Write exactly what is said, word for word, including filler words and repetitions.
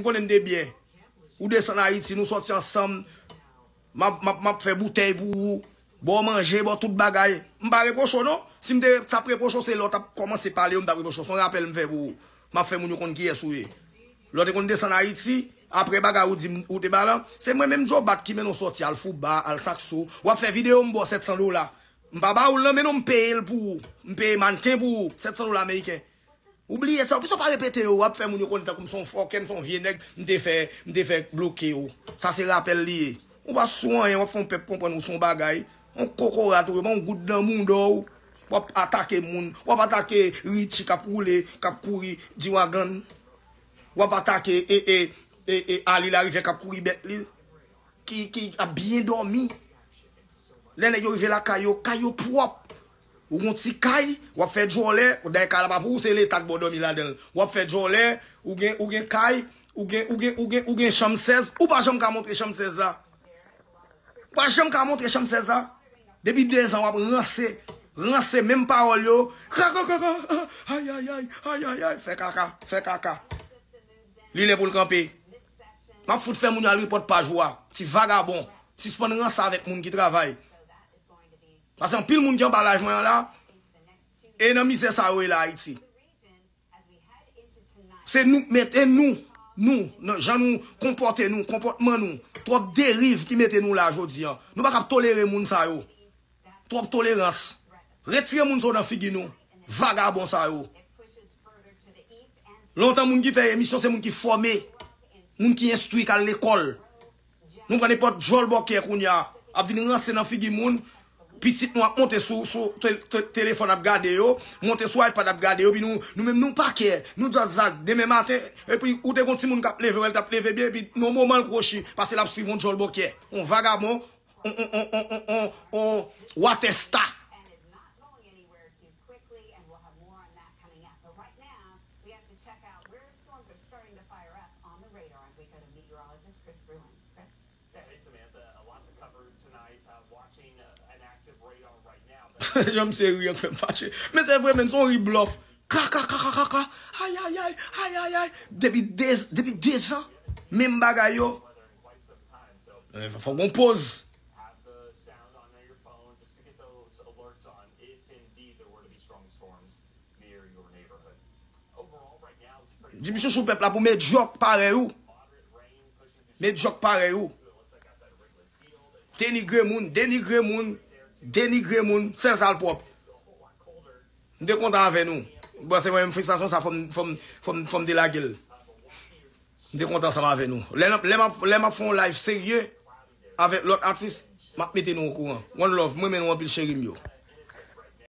konnen m de byen. Ou desann Ayiti, nou sòti ansanm. M ap, m ap, m ap fè boutèy pou ou. Ba w manje, ba w tout bagay. M pa repwoche w non. Si m te t ap repwoche w, se lè w t ap kòmanse pale yo, m t ap repwoche w. Se yon rapèl m fè pou ou. M ap fè moun yo konn kiyès ou ye. Lè w te konn desann Ayiti, apre bagay ou di m, ou te ba lan, se mwen menm Joe Bat ki mennen w sòti, al Fouba, al Saxo. W ap fè videyo, m ba w sèt san dola. M pa ba ou l nan men non, m peye l pou ou. M peye mannken pou ou, sèt san dola ameriken. Ou bliye sa, ou pito pa repete yo, w ap fè moun yo konn tankou m se yon fòkè, m se yon vye nèg, m te fè, m te fè bloke yo. Sa se rapèl li ye. Ou pa sou anyen, w ap fè yon pèp konprann ou se yon bagay. Yon kokorat ou ye, yon goud nan mouda w. W ap atake moun, w ap atake Richie k ap woule, k ap kouri G-Wagon. W ap atake e, e, e, e, Ali Larivière k ap kouri bèt li. Ki, ki ap byen dòmi. Lè nèg yo rive lakay yo, kay yo pwòp. Ou gon ti kay, w ap fè djòlè, dayè kay la pa pou ou, se leta k ba w dòmi ladan l. W ap fè djòlè, ou gen, ou gen kay, ou gen, ou gen, ou gen, ou gen chanm sèz, ou pa janm ka montre chanm sèz la. Ou pa janm ka montre chanm sèz la. Depi dezan, w ap ranse, ranse menm pawòl yo. Kaka, kaka, ay, ay, ay, ay, ay, ay, fè kaka, fè kaka. Li lè pou l kanpe. M ap fout fè moun yo al repòt paj ou a. Ti vagabon. Sispann ranse avèk moun ki travay. Paske anpil moun ki anba laj mwen an la, e nan mizè sa yo ye la Ayiti. Se nou k mete nou, nou, nan jan nou konpòte nou, konpòtman nou. Twòp deriv ki mete nou la jodi an. Nou pa kab tolere moun sa yo. Twòp tolerans. Retire moun sa yo nan figi nou. Vagabon sa yo. Lontan moun ki fè emisyon se moun ki fòme. Moun ki enstwi k al lekòl. Nou pran nenpòt djòl bòkyè kounye a. Ap vin ranse nan figi moun. Pitit nou ap monte sou, sou te- te- telefòn ap gade yo. Monte sou iPad ap gade yo. Epi nou, nou menm nou pa kè. Nou just vag. Demen maten, epi ou te gon timoun k ap leve, wè l t ap leve byen. Epi nan moman l kwochi. Paske l ap swiv yon djòl bòkyè. Yon vagabon. On, on, on, on, on, on, on, watèsta. And is not going anywhere too quickly, and we'll have more on that coming up. But right now, we have to check out where storms are starting to fire up on the radar, and we go to meteorologist Chris Bruen. Chris? Yeah, hey Samantha, a lot to cover tonight. Uh, watching uh, an active radar right now. But Jan m serye k fè m fache. Men se vre, men se yon ri blòf. Kaka, kaka, kaka. Ay, ay, ay, ay, ay, ay. Depi de, depi dezan, menm bagay yo. Eh, fò gon poz. Jimmy Chouchou, pèp la pou medyòk parèy ou. Medyòk parèy ou. Denigre moun, denigre moun, denigre moun. Sèl sa l pwòp. M te kontan avè nou. Bon, se mwen menm, felisitasyon sa, fò m, fò m, fò m, fò m te lage l. M te kontan ansanm avè nou. Lè n ap, lè m ap, lè m ap fè yon live serye avèk lòt atis, m ap mete nou okouran. One love, mwen renmen nou anpil cheri m yo.